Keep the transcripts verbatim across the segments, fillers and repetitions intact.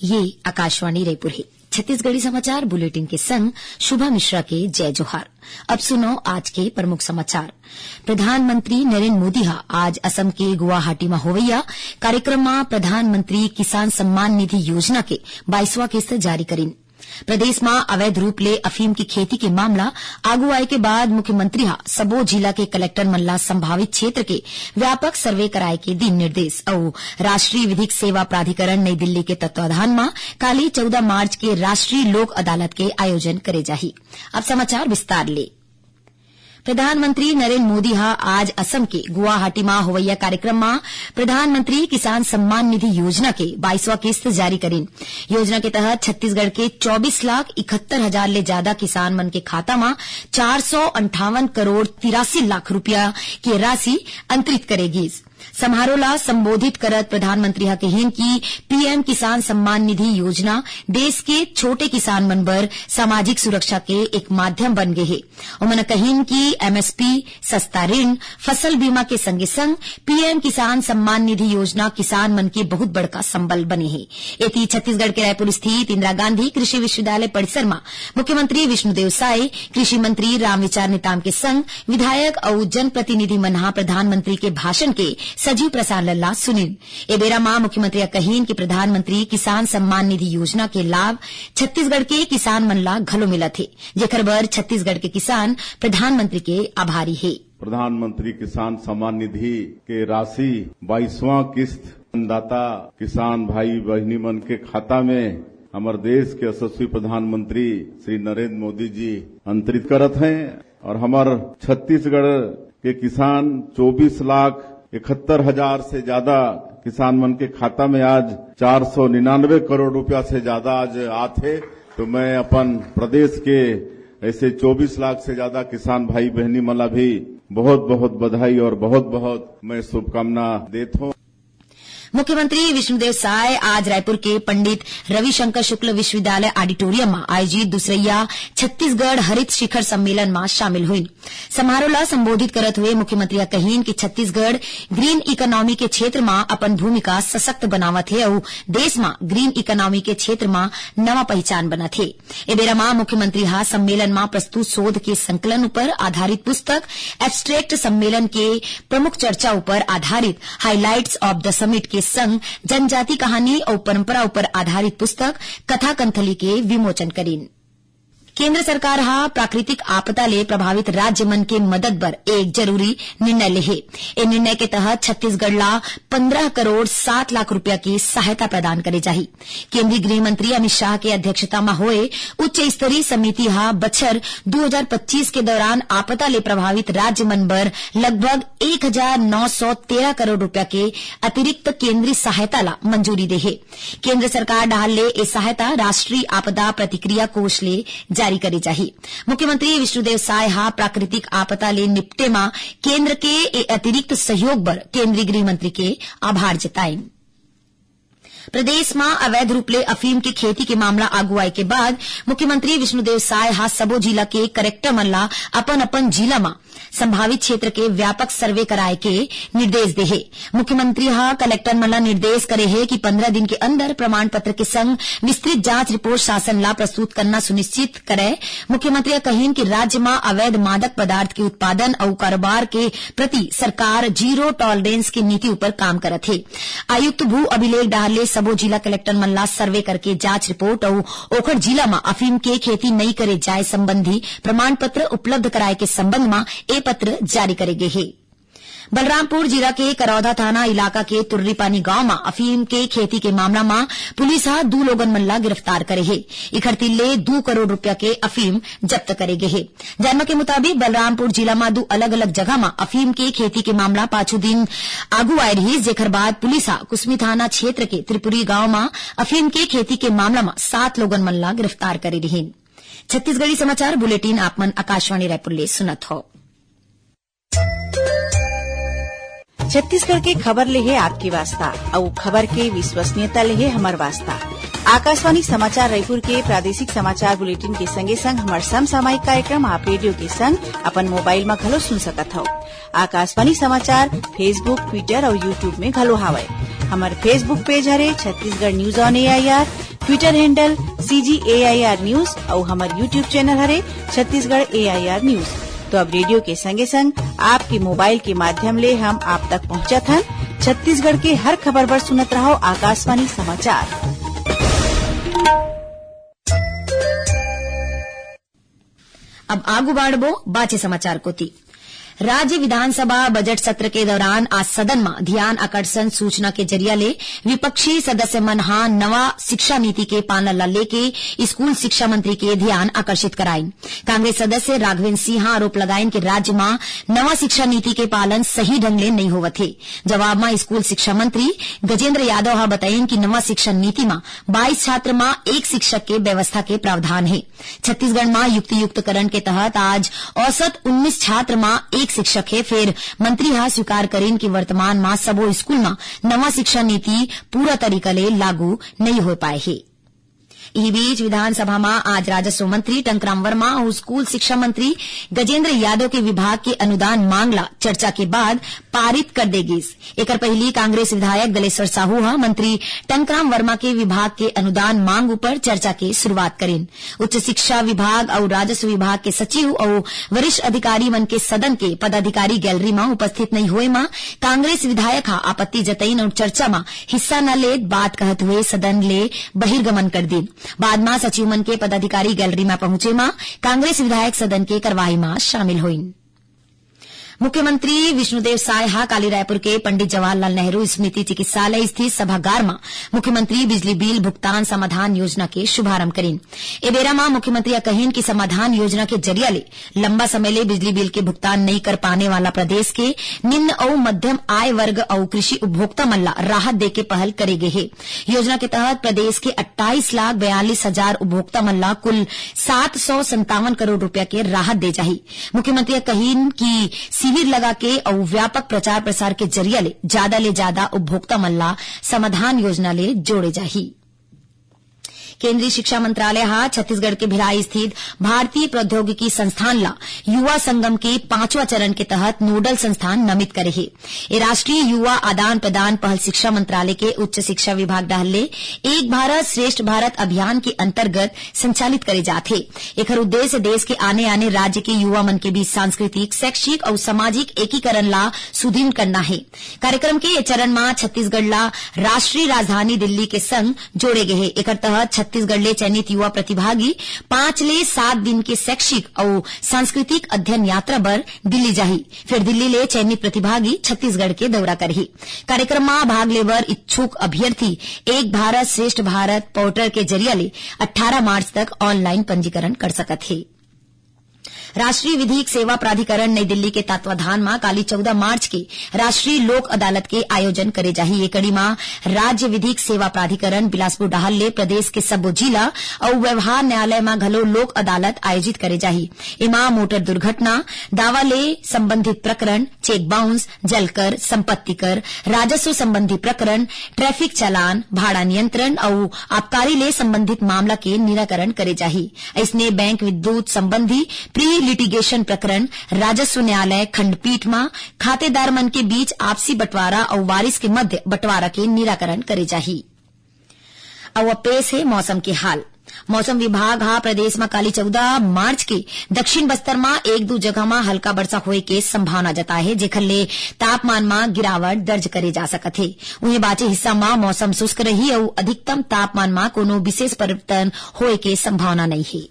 ये आकाशवाणी रायपुर हे। छत्तीसगढ़ी समाचार बुलेटिन के संग शुभा मिश्रा के जय जोहार। अब सुनव आज के प्रमुख समाचार। प्रधानमंत्री नरेंद्र मोदी ह आज असम के गुवाहाटी म होवइया कार्यक्रम म प्रधानमंत्री किसान सम्मान निधि योजना के बाईसवाँ किस्त जारी करिन। प्रदेश म अवैध रूप ले अफीम की खेती के मामला आगू आए के बाद मुख्यमंत्री ह सबो जिला के कलेक्टर मन ला संभावित क्षेत्र के व्यापक सर्वे कराए के दिन निर्देश। अउ राष्ट्रीय विधिक सेवा प्राधिकरण नई दिल्ली के तत्वाधान म काली चौदह मार्च के राष्ट्रीय लोक अदालत के आयोजन करे जाही। अब समाचार विस्तार ले। प्रधानमंत्री नरेंद्र मोदी ह आज असम के गुवाहाटी म होवइया कार्यक्रम म प्रधानमंत्री किसान सम्मान निधि योजना के बाईसवाँ किस्त जारी करिन। योजना के तहत छत्तीसगढ़ के चौबीस लाख इकहत्तर हजार ले जादा किसान मन के खाता म चार सौ अंठावन करोड़ तिरासी लाख रुपया के राशि अंतरित करे गिस। समारोह ला संबोधित करत प्रधानमंत्री ह कहिन कि पीएम किसान सम्मान निधि योजना देश के छोटे किसान मन बर सामाजिक सुरक्षा के एक माध्यम बन गे हे। ओमन कहिन कि एमएसपी, सस्ता ऋण, फसल बीमा के संगे-संग पीएम किसान सम्मान निधि योजना किसान मन के बहुत बड़का संबल बने हे। एती छत्तीसगढ़ के रायपुर स्थित इंदिरा गांधी कृषि विश्वविद्यालय परिसर म मुख्यमंत्री विष्णुदेव साय, कृषि मंत्री रामविचार नेताम के संग विधायक अउ जनप्रतिनिधि मन ह प्रधानमंत्री के भाषण के सजीव प्रसारण ला सुनिन। ए बेरा म मुख्यमंत्री ह कहिन कि प्रधानमंत्री किसान सम्मान निधि योजना के लाभ छत्तीसगढ़ के किसान मन ला घलो मिलत हे, जेखर बर छत्तीसगढ़ के किसान प्रधानमंत्री के आभारी हे। प्रधानमंत्री किसान सम्मान निधि के राशि बाईसवाँ किस्त अन्नदाता किसान भाई बहिनी मन के खाता में हमर देश के यशस्वी प्रधानमंत्री श्री नरेंद्र मोदी जी अंतरित करत हैं और हमर छत्तीसगढ़ के किसान चौबीस लाख इकहत्तर हजार से ज्यादा किसान मन के खाता में आज चार सौ निन्यानवे करोड़ रुपया से ज्यादा आज आथे। तो मैं अपन प्रदेश के ऐसे चौबीस लाख से ज्यादा किसान भाई बहनी मन ला भी बहुत बहुत बधाई और बहुत बहुत मैं शुभकामना देत हूँ। मुख्यमंत्री विष्णुदेव साय आज रायपुर के पंडित रविशंकर शुक्ल विश्वविद्यालय ऑडिटोरियम म आयोजित दूसरइया छत्तीसगढ़ हरित शिखर सम्मेलन म शामिल होइन। समारोह ला संबोधित करत हुए मुख्यमंत्री ह कहिन कि छत्तीसगढ़ ग्रीन इकोनॉमी के क्षेत्र म अपन भूमिका सशक्त बनावत हे अउ देश म ग्रीन इकोनॉमी के क्षेत्र म नवा पहिचान बनत हे। ए बेरा म मुख्यमंत्री ह सम्मेलन म प्रस्तुत शोध के संकलन उपर आधारित पुस्तक, एब्स्ट्रैक्ट, सम्मेलन के प्रमुख चर्चा उपर आधारित Highlights of the Summit के संग जनजाति कहानी अउ परंपरा उपर आधारित पुस्तक कथा कंथली के विमोचन करिन। केंद्र सरकार ह प्राकृतिक आपदा ले प्रभावित राज्य मन के मदद बर एक जरूरी निर्णय लेहे। ए निर्णय के तहत छत्तीसगढ़ ला पन्द्रह करोड़ सात लाख रुपया के सहायता प्रदान करे जाही। केंद्रीय गृह मंत्री अमित शाह के अध्यक्षता म होए उच्च स्तरीय समिति ह बछर दू हजार पच्चीस के दौरान आपदा ले प्रभावित राज्य मन बर लगभग एक हजार नौ सौ तेरह करोड़ रुपया के अतिरिक्त केंद्रीय सहायता ला मंजूरी दे हे। केंद्र सरकार डहार ले ए सहायता राष्ट्रीय आपदा प्रतिक्रिया कोष ले जारी करे जाही। मुख्यमंत्री विष्णुदेव साय ह प्राकृतिक आपदा ले निपटे म केंद्र के ए अतिरिक्त सहयोग बर केंद्रीय गृह मंत्री के आभार जताइन। प्रदेश म अवैध रूप ले अफीम के खेती के मामला आगू आए के बाद मुख्यमंत्री विष्णुदेव साय ह सबो जिला के कलेक्टर मन ला अपन-अपन जिला म संभावित क्षेत्र के व्यापक सर्वे कराए के निर्देश दे हे। मुख्यमंत्री ह कलेक्टर मन ला निर्देश करे हे कि पन्द्रह दिन के अंदर प्रमाण पत्र के संग विस्तृत जांच रिपोर्ट शासन ला प्रस्तुत करना सुनिश्चित करे। मुख्यमंत्री ह कहिन कि राज्य म अवैध मादक पदार्थ के उत्पादन अउ कारोबार के प्रति सरकार जीरो टॉलरेंस के नीति ऊपर काम करत हे। आयुक्त भू अभिलेख डहार ले सबो जिला कलेक्टर मन ला सर्वे करके जांच रिपोर्ट अउ ओखर जिला म अफीम के खेती नइ करे जाए संबंधी प्रमाण पत्र उपलब्ध कराए के संबंध म ए पत्र जारी करे गे हे। बलरामपुर जिला के करौधा थाना इलाका के तुर्रीपानी गांव म अफीम के खेती के मामला म पुलिस ह दू लोगन मन ला गिरफ्तार करे हे। इखर तीर ले दू करोड़ रुपया के अफीम जब्त करे गे हे। जानबा के मुताबिक, बलरामपुर जिला म दू अलग-अलग जगह म अफीम के खेती के मामला पाछू दिन आगू आए रिहिस, जेखर बाद पुलिस ह कुसमी थाना क्षेत्र के त्रिपुरी गांव म अफीम के खेती के मामला म सात लोगन मन ला गिरफ्तार करे रिहिन। छत्तीसगढ़ी समाचार बुलेटिन आप मन आकाशवाणी रायपुर ले सुनत हव। छत्तीसगढ़ के खबर ले हे आपके वास्ता, अउ खबर के विश्वसनीयता ले हे हमर वास्ता। आकाशवाणी समाचार रायपुर के प्रादेशिक समाचार बुलेटिन के संगे संग हमर समसामयिक कार्यक्रम आप रेडियो के संग अपन मोबाइल म घलो सुन सकत हव। आकाशवाणी समाचार Facebook, Twitter अउ YouTube में घलो हावय। हमर Facebook पेज हरे Chhattisgarh news on AIR, Twitter handle CG AIR news अउ हमर YouTube चैनल हरे छत्तीसगढ़ एआईआर न्यूज। तो अब रेडियो के संगे संग आपके मोबाइल के माध्यम ले हम आप तक पहुंचत हन। छत्तीसगढ़ के हर खबर बर सुनत रहव आकाशवाणी समाचार। अब आगू बाढ़बो बाचे समाचार कोति। राज्य विधानसभा बजट सत्र के दौरान आज सदन म ध्यान आकर्षण सूचना के जरिया ले विपक्षी सदस्य मन ह नवा शिक्षा नीति के पालन ल लेके स्कूल शिक्षा मंत्री के ध्यान आकर्षित कराइन। कांग्रेस सदस्य राघवेंद्र सिंह ह आरोप लगाइन कि राज्य म नवा शिक्षा नीति के पालन सही ढंग ले नइ होवत हे। जवाब म स्कूल शिक्षा मंत्री गजेंद्र यादव ह बताइन कि नवा शिक्षा नीति म बाईस छात्र म एक शिक्षक के व्यवस्था के प्रावधान हे। छत्तीसगढ़ म युक्तियुक्तकरण के तहत आज औसत उन्नीस छात्र म एक शिक्षक हे। फेर मंत्री ह स्वीकार करिन कि वर्तमान म सबो स्कूल म नवा शिक्षा नीति पूरा तरीका ले लागू नइ हो पाए हे। इही बीच विधानसभा म आज राजस्व मंत्री टंकराम वर्मा अउ स्कूल शिक्षा मंत्री गजेंद्र यादव के विभाग के अनुदान मांग ला चर्चा के बाद पारित कर दे गिस। एकर पहिली कांग्रेस विधायक दलेश्वर साहू ह मंत्री टंकराम वर्मा के विभाग के अनुदान मांग ऊपर चर्चा के शुरुआत करिन। उच्च शिक्षा विभाग अउ राजस्व विभाग के सचिव अउ वरिष्ठ अधिकारी मन के सदन के पदाधिकारी गैलरी म उपस्थित नइ होए म कांग्रेस विधायक ह आपत्ति जतइन अउ चर्चा म हिस्सा न लेत बात कहत हुए सदन ले बहिर्गमन कर दीन। बाद म सचिव मन के पदाधिकारी गैलरी म पहुंचे म कांग्रेस विधायक सदन के कार्यवाही म शामिल होइन। मुख्यमंत्री विष्णुदेव साय ह काली रायपुर के पंडित जवाहरलाल नेहरू स्मृति चिकित्सालय स्थित सभागार म मुख्यमंत्री बिजली बिल भुगतान समाधान योजना के शुभारंभ करिन। ए बेरा म मुख्यमंत्री ह कहिन कि समाधान योजना के जरिया ले लंबा समय ले बिजली बिल के भुगतान नइ कर पाने वाला प्रदेश के निम्न अउ मध्यम आय वर्ग अउ कृषि उपभोक्ता मन ला राहत दे के पहल करे गे हे। योजना के तहत प्रदेश के अट्ठाईस लाख बयालीस हजार उपभोक्ता मन ला कुल सात सौ संतावन करोड़ रुपया के राहत दे जाही। मुख्यमंत्री ह कहिन कि शिविर लगा के अउ व्यापक प्रचार प्रसार के जरिया ले जादा ले जादा उपभोक्ता मन ला समाधान योजना ले जोड़े जाही। केंद्रीय शिक्षा मंत्रालय ह छत्तीसगढ़ के भिलाई स्थित भारतीय प्रौद्योगिकी संस्थान ला युवा संगम के पांचवा चरण के तहत नोडल संस्थान नामित करे हे। ए राष्ट्रीय युवा आदान प्रदान पहल शिक्षा मंत्रालय के उच्च शिक्षा विभाग डहर ले एक भारत श्रेष्ठ भारत अभियान के अंतर्गत संचालित करे जात हे। एखर उद्देश्य देश के आने-आने राज्य के युवा मन के बीच सांस्कृतिक, शैक्षिक अउ सामाजिक एकीकरण ला सुदृढ़ करना हे। कार्यक्रम के ये चरण म छत्तीसगढ़ ला राष्ट्रीय राजधानी दिल्ली के संग जोड़े गे हे। एकर तहत छत्तीसगढ़ ले चयनित युवा प्रतिभागी पांच ले सात दिन के शैक्षिक अउ सांस्कृतिक अध्ययन यात्रा बर दिल्ली जाही। फिर दिल्ली ले चयनित प्रतिभागी छत्तीसगढ़ के दौरा करही। कार्यक्रम म भाग ले बर इच्छुक अभ्यर्थी एक भारत श्रेष्ठ भारत पोर्टल के जरिया ले अट्ठारह मार्च तक ऑनलाइन पंजीकरण कर सकत हे। राष्ट्रीय विधिक सेवा प्राधिकरण नई दिल्ली के तत्वाधान म काली चौदह मार्च के राष्ट्रीय लोक अदालत के आयोजन करे जाही। ये कड़ी म राज्य विधिक सेवा प्राधिकरण बिलासपुर डहार ले प्रदेश के सब्बो जिला अउ व्यवहार न्यायालय म घलो लोक अदालत आयोजित करे जाही। एमा मोटर दुर्घटना, दावा ले संबंधित प्रकरण, चेक बाउंस, जलकर, संपत्ति कर, राजस्व संबंधी प्रकरण, ट्रैफिक चालान, भाड़ा नियंत्रण अउ आबकारी ले संबंधित मामला के निराकरण करे जाही। अइसने बैंक विद्युत संबंधी प्री लिटिगेशन प्रकरण, राजस्व न्यायालय खंडपीठ म खातेदार मन के बीच आपसी बंटवारा अउ वारिस के मध्य बंटवारा के निराकरण करे जाही। अउ अब पेश हे मौसम के हाल। मौसम विभाग ह प्रदेश म काली चौदह मार्च के दक्षिण बस्तर म एक दू जगह म हल्का बरसा होए के संभावना जताए हे, जेखर ले तापमान म गिरावट दर्ज करे जा सकत हे। उहें, बाचे हिस्सा म मौसम शुष्क रही अउ अधिकतम तापमान म कोनो विशेष परिवर्तन होए के संभावना नइ हे।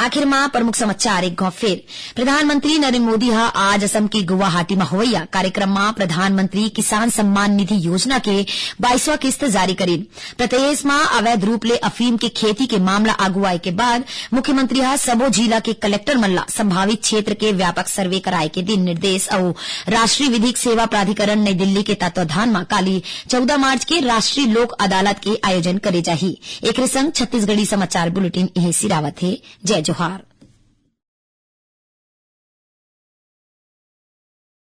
आखिर म प्रमुख समाचार एक घौं फेर। प्रधानमंत्री नरेंद्र मोदी ह आज असम के गुवाहाटी म होवइया कार्यक्रम म प्रधानमंत्री किसान सम्मान निधि योजना के बाईसवां किस्त जारी करिन। प्रदेश म अवैध रूप ले अफीम के खेती के मामला आगू आए के बाद मुख्यमंत्री ह सबो जिला के कलेक्टर मन ला संभावित क्षेत्र के व्यापक सर्वे कराए के दिन निर्देश अउ राष्ट्रीय विधिक सेवा प्राधिकरण नई दिल्ली के तत्वाधान म काली चौदह मार्च के राष्ट्रीय लोक अदालत के आयोजन करे जाही। एकरे संग छत्तीसगढ़ी समाचार बुलेटिन इहें सिरावत हे। जय जोहार।